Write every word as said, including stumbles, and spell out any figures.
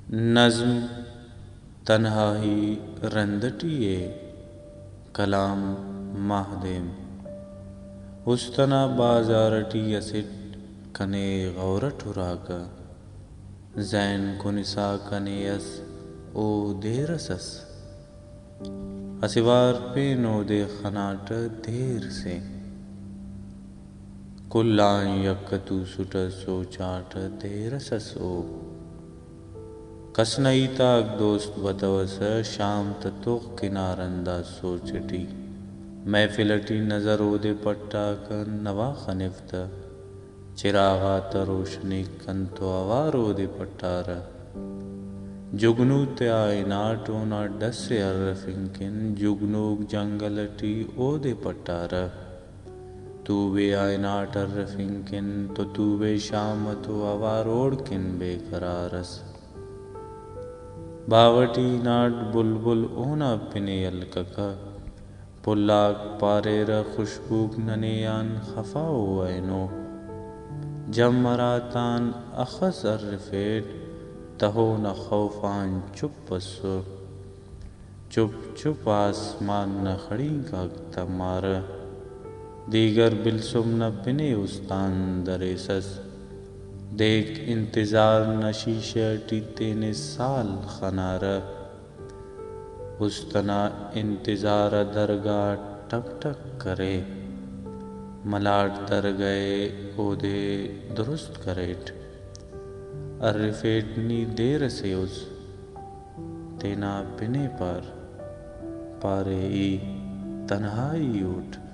نظم تنہائی رند ٹی ءِ، کلام ماہدیم۔ است انا بازار ٹی اسٹ کنے غور اٹ ہراکہ، ذہن کنسا کنے اس او دیر اس ئس۔ اسہ وار پین اودے خناٹہ دیر سے۔ کل آن یکہ توسٹہ سوچاٹہ دیر اس ئس او۔ کس نا ہیتاک دوست بتوسہ، شام تتوخ کنا رندا سوچ ٹی۔ محفل ٹی نظر اودے پٹاکہ نوا خنفتہ۔ چراغ آتا روشنیک کنتو اوار اودے پٹارہ۔ جگنو تیا ہناٹ اونا ڈس ءِ ہرفنگ کن، جگنوک جنگل ٹی اودے پٹارہ۔ توبے آ ہناٹ ہرفنگ کن تو توبے شام اتو اوار اوڑکن بے قرار ئس۔ باوہ ٹی ہناٹ بلبل اونا پن ءِ ہلککہ۔ پھل آک پاریرہ خوشبوک ننے آن خفا او اینو۔ جم ہراتان اخس ہرفیٹ تہو نا خوف آن چپ ئسر۔ چپ چپ آسمان نا خڑینک آک تمارہ۔ دیگر بلسم نا پن ءِ استان دریسس۔ دیک انتظار نا شیشہ ٹی تینے سال خنارہ۔ است انا انتظار آ درگہ ٹک ٹک کرے۔ ملاٹ درگہ ءِ اودے درست کریٹ۔ ہرفیٹ نی دیر ئسے اس۔ تینا پن ءِ پار، پارے ای تنہائی اٹ۔